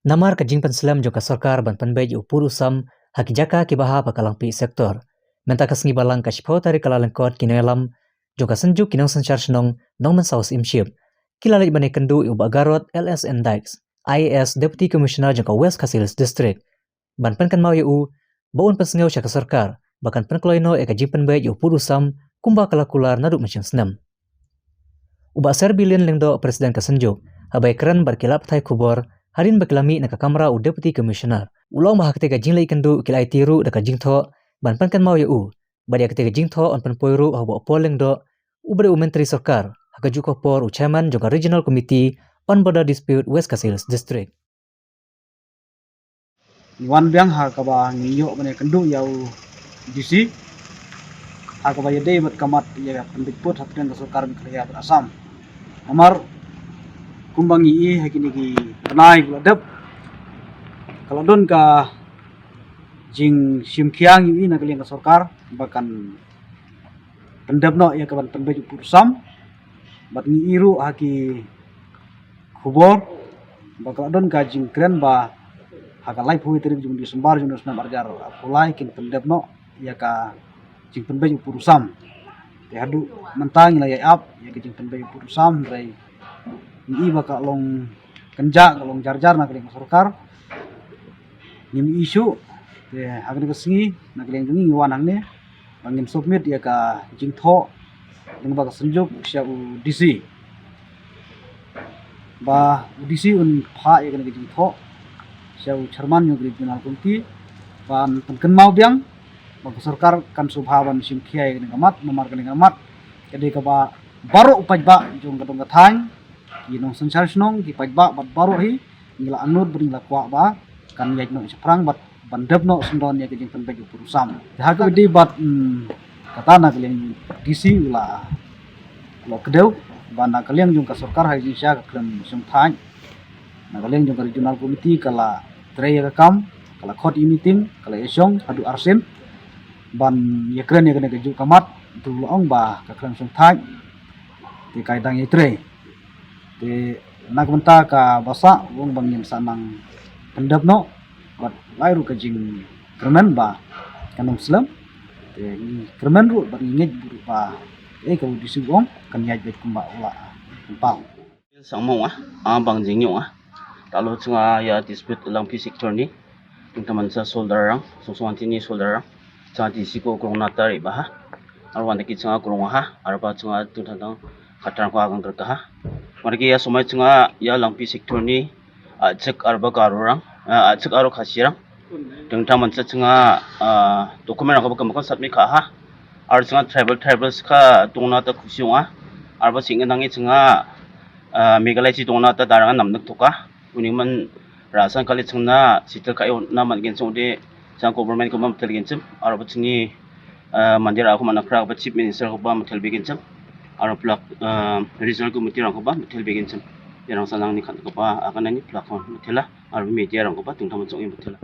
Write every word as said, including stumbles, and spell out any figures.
Namar ka jingpynslem jong ka sorkar ban pynbeit ïa u pud u sam ha ki jaka kiba hap ha ka Langpih sector, mynta ka sngi Balang ka shiphew tarik Kyllalyngkot ki nongïalam jong ka Synjuk ki Nongsynshar Shnong Nongmynsaw Syiemship ki la leit ban ïakynduh ïa u Bah Garod L S N Dykes, I A S Deputy Commissioner jong ka West Khasi Hills District, ban pynkynmaw ïa u ba un pynsngew sha ka sorkar ba kan pynkloi noh ïa ka jingpynbeit ïa u pud u sam kumba ka la kular naduh mynshem snem. U Bah Serbilin Lyngdoh, President ka Synjuk, haba ïakren bad ki lad pathai khubor hadien ba ki la mih na ka kamra u Deputy Commissioner, u la ong ba ha katei ka jingleit ïakynduh ki la aiti ruh da ka jingthoh ban pynkynmaw ïa u, bad ïa katei ka jingthoh yn pynpoi ruh ha u Bah Paul Lyngdoh, uba dei u Myntri Sorkar, ha kajuh ka por u Chairman jong ka Regional Committee on Border Dispute West Khasi Hills District. Ngi wan biang ha kaba ngi ïoh ban ïakynduh ïa u D C ha kaba ïadei bad ka mat ïa ka pynbeit pud hapdeng ka sorkar Meghalaya bad Assam. Namar kumba ngi i ha kine ki bnai ba la dep, ka la don ka jingshim khia ngi i na ka liang ka sorkar ba kan pyndep noh ïa ka ban pynbeit u pud u sam. Bad ngi i ruh ha ki khubor ba ka la don ka jingkren ba ha ka laiphew tarik jong December jong u snem arhajar arphew lai kin pyndep noh ïa ka jingpynbeit u pud u sam. Te haduh mynta ngi la ïai ap ïa ka jingpynbeit u pud u sam, hynrei ngi i ba ka long kynjah, ka long jarjar na ka liang ka sorkar. Ngim i shuh. Te ha kane ka sngi na ka liang jong ngi ngi wan hangne ba ngin submit ïa ka jingthoh lyngba ka Synjuk sha u D C, ba u D C un phah ïa kane ka jingthoh sha u Chairman jong ka Regional Committee ban pynkynmaw biang ba ka sorkar kan sngewbha ban shim khia ïa kane ka mat, namar kane ka mat ka dei kaba baroh u paidbah jong ka dong ka thaiñ, ki nongsynshar shnong, ki paidbah bad baroh hi ngi la angnud bad ngi la kwah ba kan ïaid noh shaphrang bad ban dep noh syndon ïa ka jingpynbeit u pud u sam. Te ha kaba ïadei bad, mm, kata na ka liang D C u la, u la kdew ba na ka liang jong ka sorkar ha ka jingshisha ka khlem shongthait. Na ka liang jong ka Regional Committee ka la trei ïa ka kam, ka la khot ïa meeting, ka la ïashong haduh arsien ban ïakren ïa kane kajuh ka mat. Te u la ong ba ka khlem shongthait, te ka dang ïatrei. Te na ka bynta kaba sah u ong ba ngin sa nang pyndep noh bad lai ruh ka jingkyrmen ba kan ym slem. Te ngi kyrmen ruh bad ngi ngeit ruh ba kaei kaba u D C u ong kan ïaid beit kumba u la pynpaw. Sangmong ah, ah, bang jingñiuh ah. Talo chunga ïa dispute Langpih sector ni. Tungta mansa soldarang, song song antini soldarang. Chunga D C ko krong na tari ba ha. Arwan daki chunga krong ha, arba chunga tungta tang khatrang ko agang terka ha. Marki ïa somai chunga ïa Langpih sector ni, ah, chek arba karurang, ah, chek aro khasirang. Tungta mansa chunga, ah, document rang ko ba kam kam satmi kha ha. Ar chunga tribal, tribal ska tungna ta khusiung ah. Arba sing nang chunga, ah, Meghalaya chi tungna ta darang nam nak tuka. Uni man rasan kali chungna sitel ka na man gen chung de chang government ko mam tel gen chim. Arba chini, ah, mandir aku man akra ba chief minister ko ba tel be gen chim. Arba plak, ah, regional committee rang ko ba tel be gen chim. Yarang sanang ni kan ko ba akan ni plak ko tela. Arba media rang ko ba tungta man chung in tela.